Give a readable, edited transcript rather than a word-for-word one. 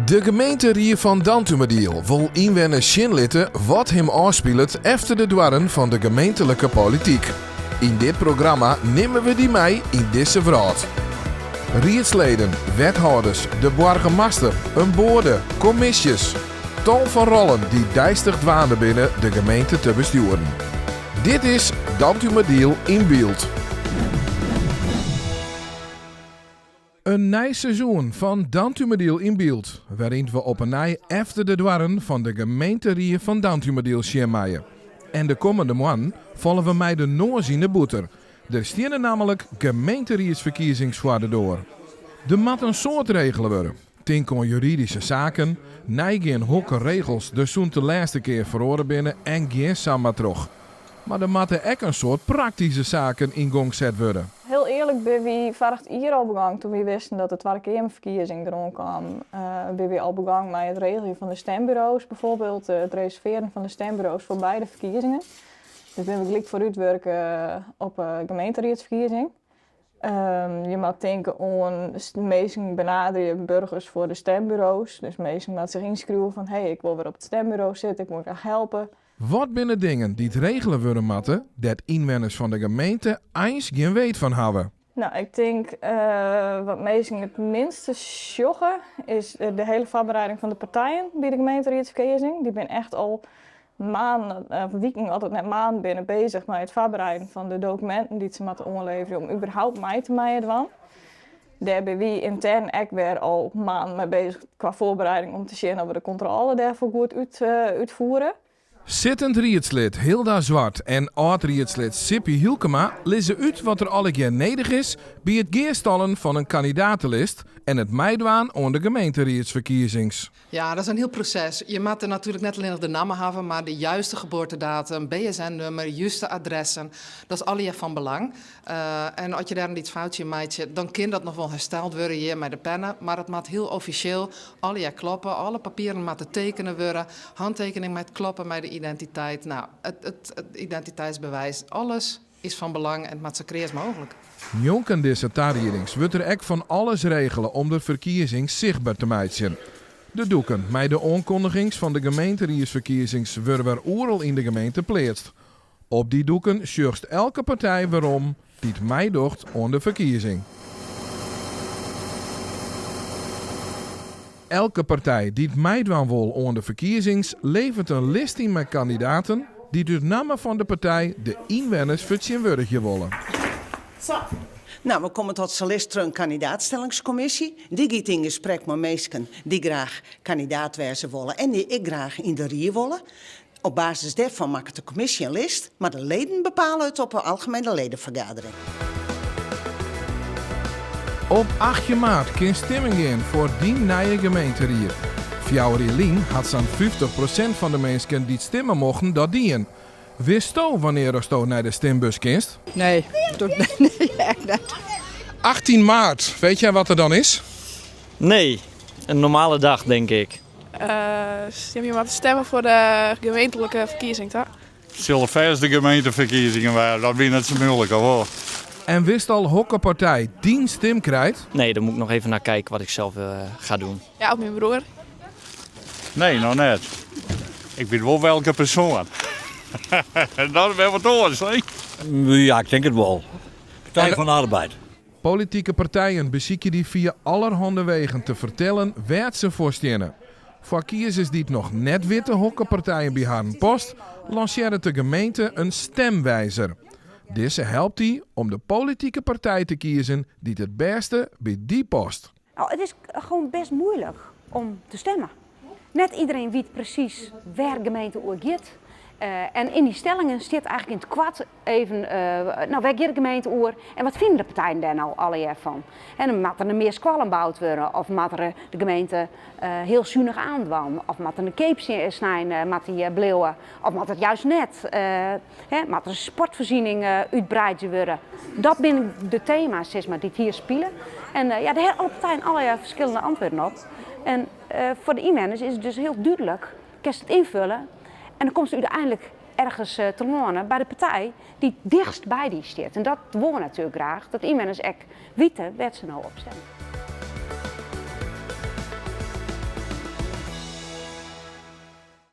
De gemeenterie fan Dantumadiel wol ynwenners sjen litte wat him ôfspilet efter de doarren fan de gemeentelike polityk. Yn dit programma nimme we dy mei yn dizze wrâld. Riedsleden, wethâlders, de boargemaster, in boade, kommisjes. Tal fan rollen dy't deistich dwaande binne de gemeente te bestjoeren. Dit is Dantumadiel yn byld. In nij seizoen fan Dantumadiel yn byld, wêryn't we op 'e nij efter de doarren fan de gemeenterie fan Dantumadiel sjen meie. En de kommende moannen falle we mei de noas yn 'e bûter. Der steane nammentlik gemeenteriedsferkiezings foar de doar. Der moat in soad regele wurde. Tink oan juridyske saken, neigean hokker regels der sûnt de lêste kear feroare binne en gean sa mar troch. Mar der moatte ek in soad praktyske saken yn gong set wurde. Hiel earlik binne wy foarich jier al begûn, toen wy wisten dat de Twadde Keamerferkiezing deroan kaam, binne wy al begûn mei it regeljen fan de stemburo's, bijvoorbeeld it reservearjen fan de stemburo's foar beide ferkiezingen. Dus binne we gelyk foarútwurke op de gemeenteriedsferkiezing. Je moatte tinke oan minsken benaderje, burgers foar de stemburo's. Dus minsken moatte sich ynskriuwe fan hé, ik wol wer op it stemburo sitte, ik wol graach helpe. Wat binne dingen dy't regele wurde moatte dêr't ynwenners fan de gemeente eins gjin weet fan hawwe? No, ik tink wat minsken it minste sjogge is de hiele foarbereiding fan de partijen by de gemeenteriedsferkiezing. Dy binne echt al maanden of wiken, as it net maanden binne, bezich mei it foarbereiden fan de dokuminten dy't se moatte oanleverje om überhaupt mei te meien dwaan. Dêr binne wy yntern ek wer al maanden mei bezich kwa foarbereiding om te sjen oft we de kontrôle dêrfoar goed útfiere. Sittend riedslid Hilda Zwart en âld-riedslid Sippy Hylkema lizze út wat der allegear nedich is by it gearstallen fan in kandidatelist en it meidwaan oan de gemeenteriedsferkiezings. Ja, dat is in hiel proses. Je moatte natuerlik net allinnich de namme hawwe, mar de juiste geboortedatum, BSN-nummer, juste adressen. Dat is allegear fan belang. En as je dêr in lyts foutsje yn meitsje, dan kin dat noch wol hersteld wurde hjir mei de penne. Mar it moat hiel offisjeel allegear kloppe. Alle papieren moatte tekene wurde. Hantekening moat kloppe mei de identiteit. No, it identiteitsbewijs, alles is fan belang en it moat sa kreas mooglik. Njonken dizze tariedings wurdt der ek fan alles regele om de ferkiezings sichtber te meitsjen. De doeken mei de oankondigings fan de gemeenteriedsferkiezings wurde wer oeral yn de gemeente pleatst. Op dy doeken sjochst elke partij werom dy't meidocht oan de ferkiezing. Elke partij dy't meidwaan wol oan de ferkiezings leveret in list yn mei kandidaten dy't út namme fan de partij de ynwenners fertsjinwurdigje wolle. Zo. No, we komme tot sa'n list troch in kandidaatstellingskommisje. Dy giet yn gesprek mei minsken dy't graach kandidaat wêze wolle en dy't ek graach yn de rie wolle. Op basis dêrfan makket de kommisje in list, mar de leden bepale it op 'e algemene ledenfergadering. Op 18 maart kin stimmen gean foar dyn nije gemeenterie. Fjouwer jier lyn hat sa'n 50 prosint fan de minsken dy't stimme mochten dat dien. Witsto wannear asto nei de stimbus kinst? Nee, nee, echt net. 18 maart, weet jij wat er dan is? Nee, een normale dag denk ik. Je moatte stemme foar de gemeentlike ferkiezing, toch? Sille fêst de gemeenteferkiezingen wêze, dat wie net sa muoilik, of wol? En witst al hokker partij dyn stim krijt? Nee, daar moet ik nog even naar kijken wat ik zelf ga doen. Ja, op myn broer. Nee, noch net. Ik wit wol welke persoan. Dat is wer wat oars, hè? Ja, ik tink it wol. Partij van de Arbeid. Politike partijen besykje dy fia allerhande wegen te fertellen wêr't se foar steane. Foar kiezers dy't noch net witte hokker partijen by harren past, lansearret de gemeente in stemwijzer. Dizze helpt dy om de politike partij te kiezen dy't it bêste by dy past. No, it is gewoan best muoilik om te stimmen. Net iderien wit presys wêr gemeente oer giet. En yn dy stellingen stiet eigentlik yn it koart even, no wêr giet de gemeente oer en wat fine de partijen dêr no allegear fan. En dan moat der mear skoallen boud wurde of moat der de gemeente hiel sunich oandwaan of moat der in keapsnein moat dy bliuwe of moat it juist net. Moat der in sportfoarsiening útbreidzje wurde. Dat binne de tema's sis mar, dy't hjir spile. En ja, dêr ha alle partijen allegear ferskillende antwurden op. En foar de ynwenners is it dus hiel dúdlik, kinst it ynfulle en dan komst úteinlik ergens telâne by de partij dy't dichtst by dy stiet. En dat wolle we natuerlik graach, dat ynwenners ek witte wêr't se no op stimme.